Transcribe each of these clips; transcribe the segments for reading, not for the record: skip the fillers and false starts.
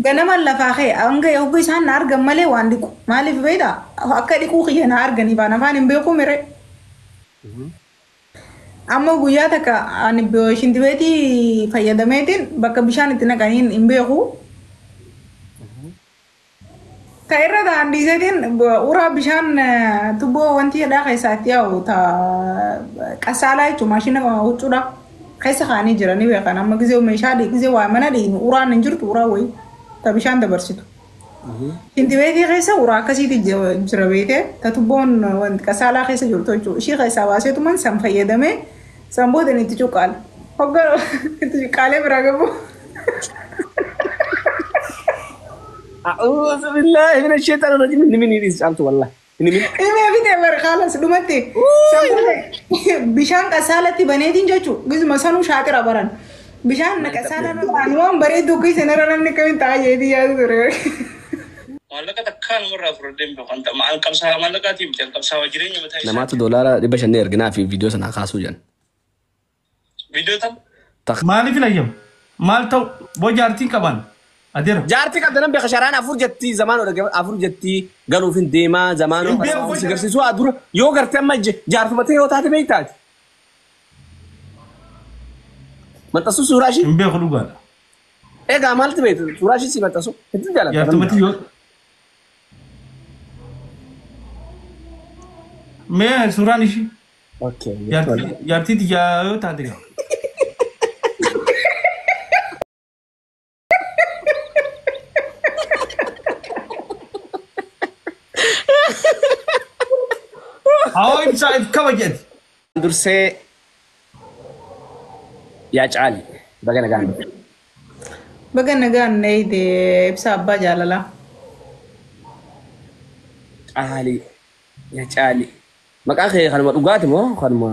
Ganamaan lafaa ka'e hanga hogga isaan na argan malee waan dhiqu. Maaliif beektaa? Akka dhiquu kiyya na arganii baan afaan hin beeku mire. Amma guyyaa takka ani shintibeetii fayyadameetiin bakka bishaan itti naqaniin hin beeku. Ta irra ta'an dhiiseetiin uraa bishaan tubboo wanti hidhaa keessaa itti yaa'u ta qasaalaa jechuun maashina huccuudha keessa kaa'anii jiranii beekan amma gizee meeshaa gizee waa mana dhiinu uraan hin jirtu uraa wayii ta bishaan dabarsitu. Shintibeetii keessa uraa akkasiiti jira beekee ta tubboon wanti qasaalaa keessa jirtu jechuudha. Ishii keessaa baaseetuman san fayyadamee san booda itti cuqqaale. Hogga itti cuqqaalee biraa gabu. A'uuzu billaahi mina sheexaana rajiim inni min dhiis caaltu wallahi. Inni min. Himee fitee bara kaalas dhumatti. Bishaan qasaalatti baneetiin jechuudha. Gizuma sanuu shaaxira baran. Bishaan qasaalaa waan bareedduu keessa nara namni kamiin ta'a jeetii yaadu ture. Maallaqa takkaa namarraa fudhadhee hin beeku. An qabsaa'aa maallaqaatii miti. An qabsaa'aa jireenya mataa isaa. Namaatu doolaara 500 erginaa fi viidiyoo sanaa kaasuu jedhan. Viidiyoo tam? Maaliif hin hayyamu? Maal ta'u? Boo jaartiin qaban. Adeera. Jaartii qabda nan beeka sharaan afur jettii zamaanoo dhaggeeffa afur jettii galuuf hin deemaa zamaanoo Hin beeku. si garsiisuu haa dura yoo gartee amma jaartuma ta'e yoo taate beektaati. Maxxansuu suuraa ishii. Hin beeku dhugaadha. Egaa maaltu beektu suuraa ishii si maxxansu hedduu jaalladha. Jaartumatti yoo. Mee suuraan ishii. Okay. Jaartii tiyyaa yoo taate gaa. Hawaa ibsaa if kabajati. Dursee yaa caali baga nagaan dhufe. Baga nagaan na ibsa abbaa jaalalaa. Caali yaa caali maqaa kee kanuma dhugaati moo kanuma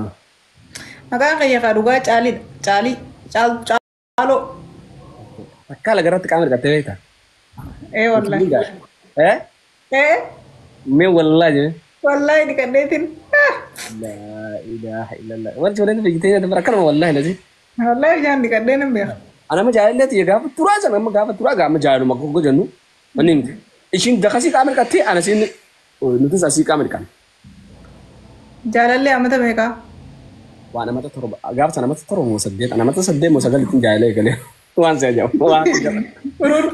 Maqaan kiyya kaa dhugaa caalidha. Caalii. Caaloo. Takkaa lagarratti qaama dhiqattee beektaa? Ee wallahi. Eh? Ee Mee wallahi jee. wallahi dhiqadheetiin. Laa ilaaha illallah. Wanti waliin fiigitee nyaata bara akkanuma wallahi lazi. Wallahi bishaan dhiqadhee nan beeka. Ana amma jaalallee tiyya gaafa turaa sana amma gaafa turaa gaafa jaalaluma gogo jennu wanni miti. Ishiin dakasii qaama dhiqattee ana siin nutis asii qaama dhiqanna. Jaalallee amata meeqaa? Waan amata torba gaafa sana amata torba moo saddeet ana amata saddeet moo sagal ittiin jaalallee eegalee waan si ajaa'ibu waan si ajaa'ibu.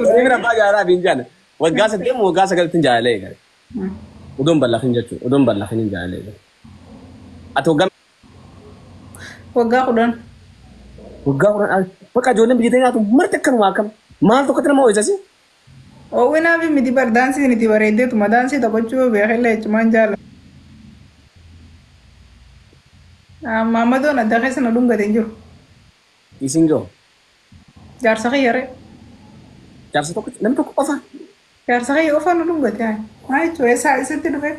Inni bira abbaa jaalalaa fi hin jaalle waggaa saddeet moo waggaa sagal ittiin jaalallee eegale. Odoon ballaqin jechuudha odoon ballaqin hin jaalallee eegale. Ati waggaa Waggaa 10. Waggaa 10 bakka ijoolleen biyya teenyaatu marti akkanuma akkam maal tokkotti nama ho'isasi? Oowwinaa fi miti bar daansiin itti bareeddeetuma daansii taphachuu beekellee jechumaan jaala. Maammadoon adda keessa na dhungate hin jiru. Isin joo. Jaarsa kiyya ree. Jaarsa tokko namni tokko qofa. Jaarsa kiyya qofa na dhungate. Maa jechuudha eessaa isatti dhufe?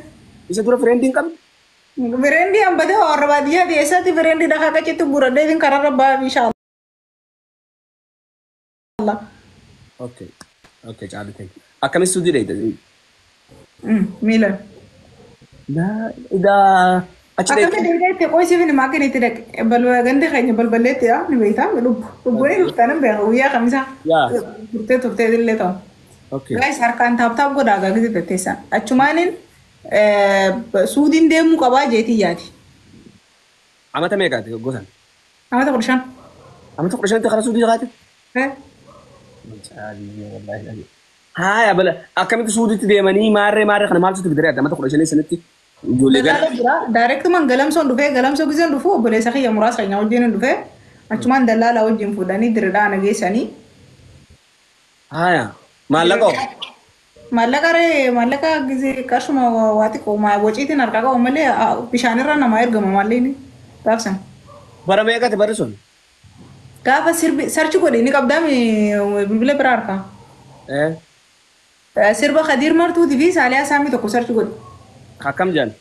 Isa dura fireendiin qabdu? Fireendi hambatee warra baadiyyaati eessatti fireendi dhakaa qacitti guuradheetiin karaarra ba'a inshallah. Okay. Okay caalu ta'e. Akkamitti suudii dheeyte? Miilan. Idaa achi dheeyte. Akkamitti dheeyte qoysiif ni maakin itti dhaqe gandi keenya balballeetti yaa ni beektaa lubbu. Lubbuun dhuftaa nan beeka guyyaa kamisaa. Turtee turtee illee ta'u. Okay. Guys harkaan taap taap godhaa gaagisi tetteessan. Achumaaniin suudiin deemuu qabaa jeetii yaati. Amata meeqaati gosan? Amata 15. Amata 15tti karaa suudii jiraate? Haaya bala akkamitti suudiitti deemanii maarree maarree kana maaltu fidee adda amata 15 sanitti ijoollee gara. Daayirektumaan galamsoon dhufee galamsoo giseen dhufuu obboleessa kiyya muraasa keenya wajjin dhufee achumaan dallaalaa wajjin fuudhanii diridhaa na geessanii. Haaya maallaqa hoo? Maallaqa ree maallaqa gisee qarshuma waa xiqqoo waciitiin harkaa qabu malee bishaanirra namaa ergama maallaqni gaafsan. Bara meeqati barri sun? Gaafa sirbi sarchi godhe ni qabdaa bilbila biraa harkaa. Sirba Khadiir Martuutii fi Saaliyaa Saamii tokko sarchi godhe. Akkam jedhan?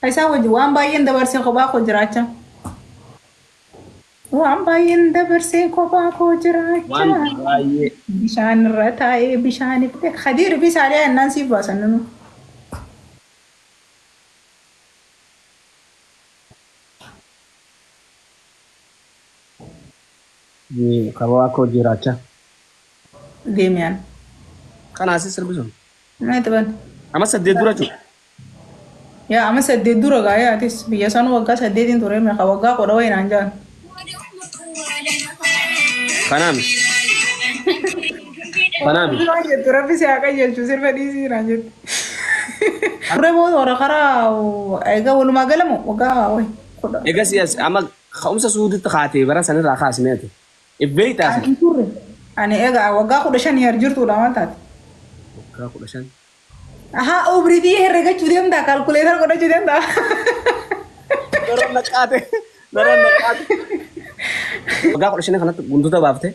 Isaa wajjin waan baay'een dabarsee kophaa koo jiraachaa. Waan baay'een dabarsee kophaa koo jiraachaa. Waan baay'ee. Bishaan irra taa'ee bishaan itti Khadiir fi Saaliyaa innaan siif baasan nunu. Kabawaa akka hojii raachaa. Deemiyaan. Kanaasis sirbi sun. Maal taban? Amma 8 dura jechuudha. Yaa amma 8 dura gaa yaatis biyya sanuu waggaa 8 ture meeqa waggaa 10 wayii naan jaan. Kanaami. Kanaami. Waan jettu rabbi si haa qajeelchu sirba dhiisii naan jettu. Turre booda warra karaa egaa walumaa galamu waggaa wayi 10. Egaa siyaas amma ka'umsa suuditti kaatee bara sanirraa kaasneeti. Ibbee taasise. Ani turre. Ani egaa waggaa 15 yar jirtuudha maal taate? Waggaa 15. Ahaa obriitii herregachuu deemtaa kaalkuleetar godhachuu deemtaa. Daran naqaate. Daran naqaate. Waggaa 15 kanatti guntuta baaftee.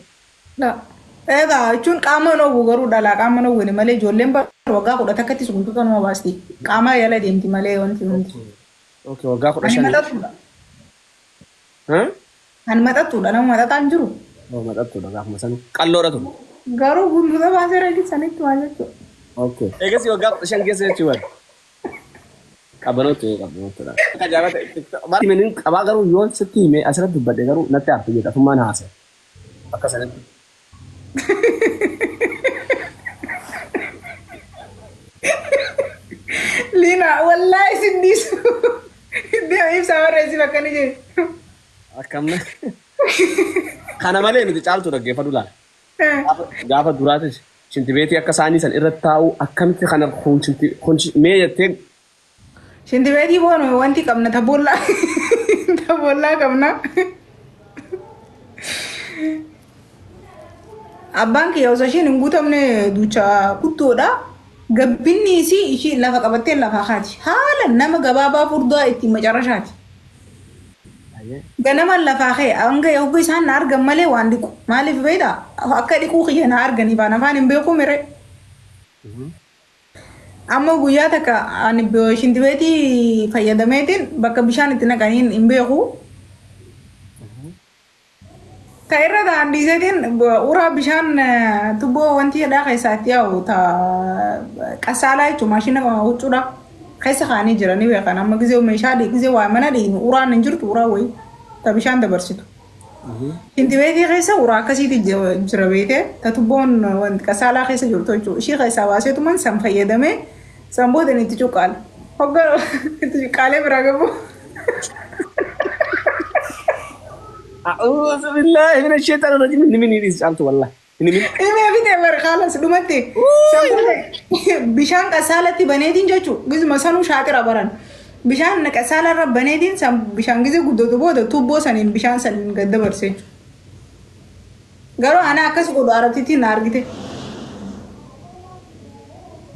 Egaa jechuun qaama hin garuu dhalaa qaama hin oowwine malee ijoolleen bara waggaa 10 takkattis guntuta nama baasti. Qaama yala deemti malee wanti hundi. Okay waggaa Ani 15. maxxantuudha. Ani maxxantuudha nama maxxataan jiru. Oo maxxantuudha gaafuma sana. Qalloodha tun. Garuu guntuta baasee reegisanitti maal jechuudha. Okay. Egaa si waggaa 15 keessa jechuudha. Qabanootti qabanootti. Akka jaallata bara qabaa garuu yoon sitti hime asirratti dubbadhe garuu natti hafe jedha afummaan haasa'e. Akka sanatti. Liina wallaahi sin dhiisu. Deema ibsaa barreessi bakka ni jedhu. Akkamna. Kana malee miti caaltu dhaggeeffadhu laala. Gaafa duraatis shintibeetii akka isaanii san irratti taa'u akkamitti kana kun mee jettee. Shintibeetii boonu wanti qabna taboollaa taboollaa qabna. Abbaan kiyya osoo ishiin hin guutamne duucha kuttuudha. Gabbinni isii ishii lafa qabattee lafaa kaati. Haala nama gabaabaa furdaa ittiin macarashaati. Ganamaan lafaa ka'e hanga yogguu isaan na argan malee waan dhiqu. Maaliif beektaa? Akka dhiquu kiyya na arganii afaan afaan hin beeku mire. Amma guyyaa takka ani shintibeetii fayyadameetiin bakka bishaan itti naqanii hin beeku. Ta irra ta'an dhiiseetiin uraa bishaan tubboo wanti hidhaa keessaa itti yaa'u ta qasaalaa jechuun maashina huccuudha keessa kaa'anii jiranii beekan amma gisee meeshaa gisee waa mana dhiinu uraan hin jirtu uraa wayii ta bishaan dabarsitu. Shintibeetii keessa uraa akkasiitu jira beekee ta tubboon wanti qasaalaa keessa jirtu jechuudha. Ishii keessaa baaseetuman san fayyadamee san booda itti cuqqaale. Hoggaa itti cuqqaalee biraa gabu. أعوذ بالله من الشيطان الرجيم إني من يريد سألت والله إني من Dhimee fitee bara kaalas dhumatti. Bishaan qasaalatti baneetiin jechuun gizuma sanuu shaaxira baran. Bishaan qasaala irra baneetiin bishaan gizee guddatu booda tuubboo saniin bishaan saniin gad dabarse jechuudha. Garuu ana akkas godhu arabtittiin na argite.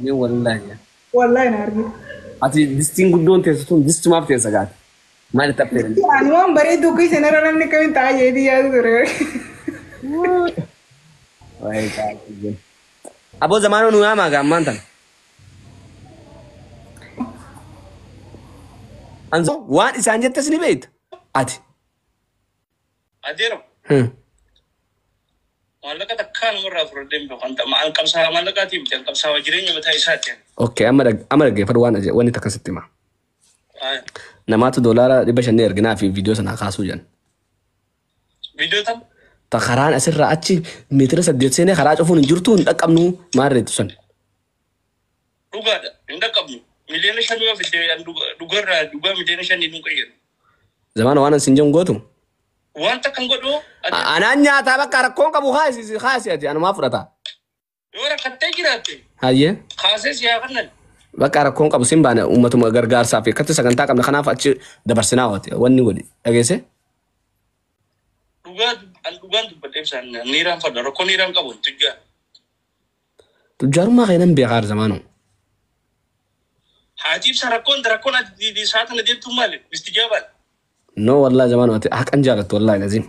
Ni wallahi. Wallahi na argite. Ati distiin guddoon teessu tun distumaaf teessa gaate. Maal itti affeeran? Ani waan bareedu akka irra namni kamiin taa'aa jedhee yaadu ture. Waayee caaltu. Aboo zamaanoo nu yaamaa gaammaan tana. Waan isaan jettes ni beekta. Ati. Adeero. Maallaqa takkaa namarraa fudhadhee hin beeku. An qabsaa maallaqaatii miti. An qabsaa jireenya mataa isaati. Okay amma dhaggeeffadhu waan wanni takka sitti hima. Namaatu $500 erginaa fi viidiyoo sanaa kaasuu jedhan. Viidiyoo tam? Ta karaan asirraa achi meetira 8 seenee karaa cufuun hin jirtu hin dhaqqabnu maarreetu san. Dhugaadha hin dhaqqabnu. Miliyoona 5 yoo fidde dhugarraa dhugaa miliyoona 5 hin qayyaru. Zamaana waan sin jedhu gootu. Waan takka hin godhu. Anaan nyaataa bakka rakkoon qabu haasi ati anumaa fudhata. Yoo rakkattee jiraatte. Hayyee. Kaasee si haa kennan. Bakka rakkoon qabu sin baane uummatuma gargaarsaa fi akkatti sagantaa qabna kanaaf achi dabarsinaa waati wanni godhi dhageesse. Dhugaan dubbadhee ibsaan niiraan fadha rakkoo niiraan qabu tujjaa. Tujjaarummaa kee nan beekaa zamaanoo. Haati ibsa rakkoon rakkoon ati saatana deemtu maali istijaabaan. No wallahi zamaanoo ati haqan jaalattu wallahi laziim.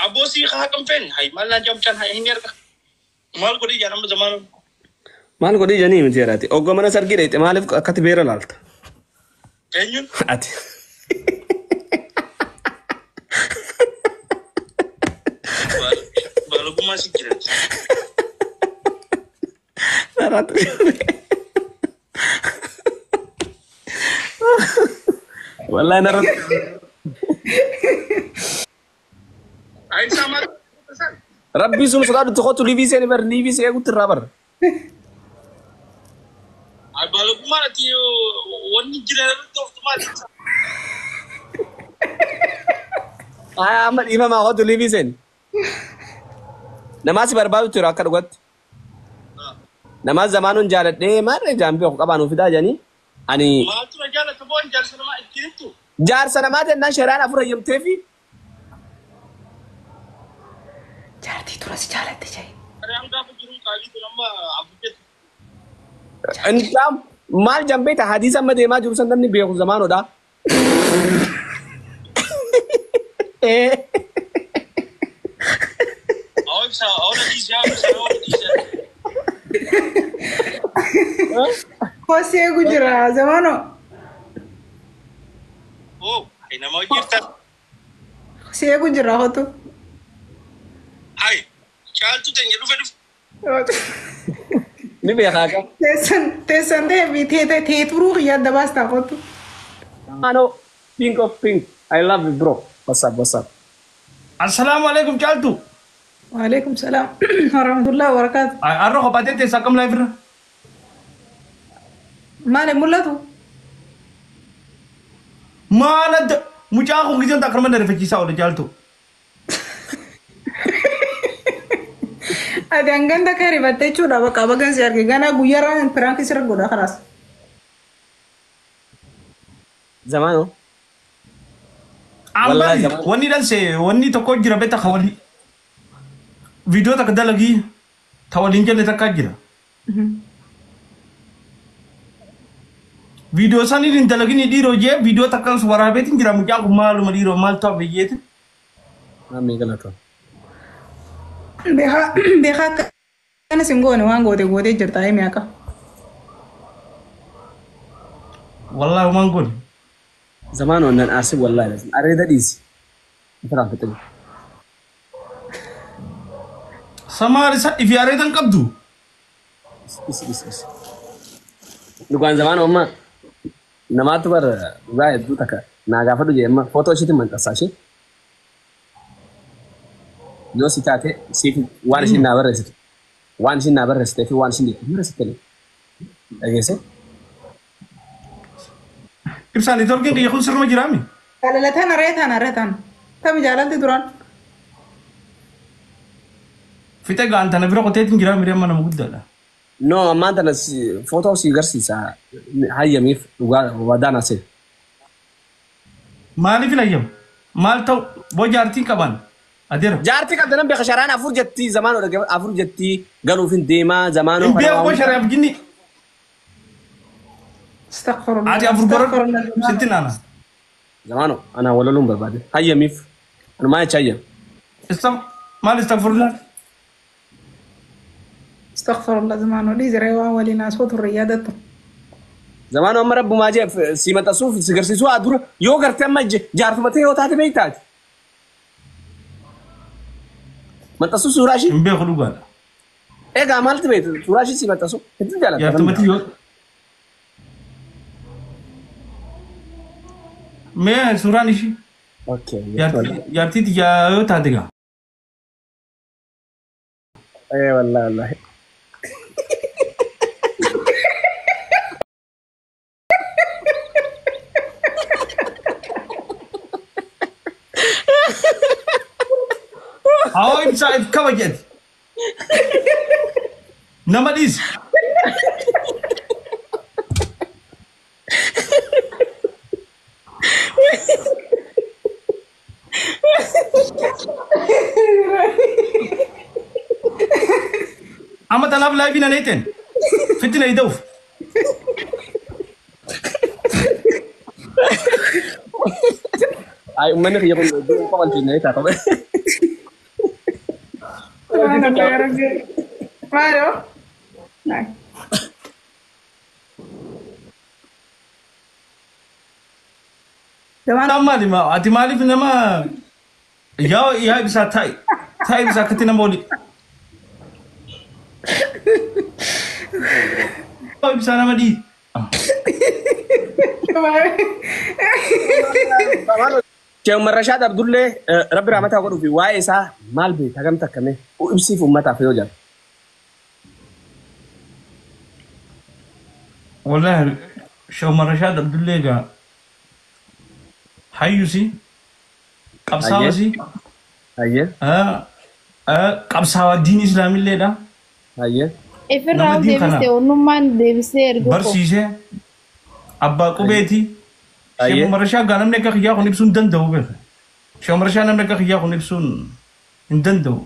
Abboo sii haqan feene hayi maal naan jaamchaan hayi hin erga. Maal godhii jaan amma zamaanoo. Maal godhii janii miti jedhaati. Oggoo mana sargii dheeyte maaliif akkatti beera laalta? Eenyuun? Ati. Baalogummaa si jira. Wallahi narratti. Ayi sama. Rabbii sun sodaadhu kottu liivii seeni bar liivii see eegutti irraa bar. Baalagummaan ati wanni jira irratti ooftu maali? Amma dhiifamaa kottu liivii seeni. Namaa si barbaadu jira akka dhugatti. Namaa zamaanuun jaaladhee maarree jaambii of qabaan fidaa jedhanii ani Maaltu na jaalata boon jaarsa namaa ittiin himtu? Jaarsa namaa jennaan sheraan afur hayyamtee fi Jaartii tura si jaalatte jee. Karaan gaafa jiruun qaalii tun amma abujjatu. Intaam maal jambeeta hadiisa amma deemaa jiru san namni beeku zamaanodha. Awwa ibsa awwa dhiisee awwa ibsa awwa dhiisee. Hoosii eegu jira zamaano. Oo nama jirta. Si eegu jira hotu. Ay caaltu teenya dhufe dhufe. Ni beekaa akka. Teessan teessan deebi teete teeturuu xiyyaa dabaastaa hotu. Zamaanoo pink of pink I love you bro. What's up what's up. Assalaamu alaikum caaltu. Waalaikum salaam warahmatullahi wabarakatuh. Har'a kophaatee teessa akkam laayif irra? Maali mul'atu? Maal adda mucaa kun giseen takka nama darifachiisaa oole caaltu. Ati hangan takka rifattee jechuudha bakka bagan si arge ganaa guyyaarraa piraanki sirra godha kanaas. Zamaanoo. Amma Wallahi zaman- wanni dhanse wanni tokko jira beekta ka walii viidiyoo takka dalagii ta waliin jenne takka jira. Viidiyoo saniin hin dalagin dhiiroo jee viidiyoo takka waraabeetiin jira mucaan kun maaluma dhiiroo maal ta'u biyyeeti. Maamii galatoon. Beekaa beekaa akkana sin goone waan goote gootee jirta himi akka. Wallaahi waan goone. Zamaanoo nan aarsi wallahi lazim areeda dhiisi. Ifiraan fixin. Samaar isa ifi areetan qabdu. Is is is. Dhugaan zamaanoo amma namaatu bar dhugaa hedduu takka naa gaafadhu jee amma footoo ishiitiin maxxansaa ishee. Yoo si taate siif waan ishiin naa barreessitu waan ishiin naa barreessitee fi waan ishiin jettu barreessitte dhageesse. Ibsaan neetwoorkiin kiyya kun sirma jiraami. Jaalalataan areetaan areetaan. Tami jaalalti duraan. Fixe gaantana bira qoteetiin jiraami amma nama guddaadha. No ammaan tana footoo si garsiisa hayyamiif dhugaa wadaa naa seenu. Maaliif hin hayyamu? Maal ta'u boo jaartiin qaban adeera. Jaartii qabda nan beeka sharaan afur jettii zamaanoo dhagee afur jettii galuuf hin deemaa zamaanoo. Hin beeku boo shari'aaf jinni. Astaghfirullah. Ati afur godhadhu sitti naana. Zamaanoo anaa walaluun barbaade hayyamiif anumaa jecha hayyam. Maal istaghfirullah? Astaghfirullah zamaanoo dhiisiree waan waliin haasoo turre yaadattu. Zamaanoo amma rabbumaa jee si maxxansuuf si garsiisuu haa dura yoo gartee amma jaartumatee yoo taate beektaati. Maxxansuu suuraa ishii. Hin beeku dhugaadha. Egaa maaltu beektu suuraa ishii si maxxansu hedduu jaalladha. Jaartumatti yoo. Mee suuraan ishii Okay. jaartii xiyyaa yoo taate gaa. Eh wallahi wallahi. Haa ibsaa if kabajati. Nama dhiisi. Amma tanaaf laayifii nan eeteen. Fitti na ida'uuf. Ay uummanni kiyya kun iddoo qofa na taata. Subhanallah ya Rabbi. Maaloo? Zamaanoo Maali ati maaliif nama yaa yaa ibsaa taa'i taa'i ibsaa akkatti nama oli. Ibsaa nama dhii. Sheekh Umar Rashaad Abdullee rabbi rahmataa godhuu fi waa'ee isaa maal beekta hagam takkame ibsiif uummataaf yoo jedhu. Wallahi Sheekh Umar Rashaad Abdullee egaa hayyusi qabsaawasi Hayyee. qabsaawaa diin islaamilleedha. Hayyee. Ifirraa Nama diin kana deebisee onnummaan deebisee erga koo. barsiisee abbaa qubeeti. Ayyee. Sheekh Umar Rashaad gaa namni akka kiyyaa kun ibsuu hin danda'u beeka. Sheekh Umar Rashaad namni akka kiyyaa kun ibsuun hin danda'u.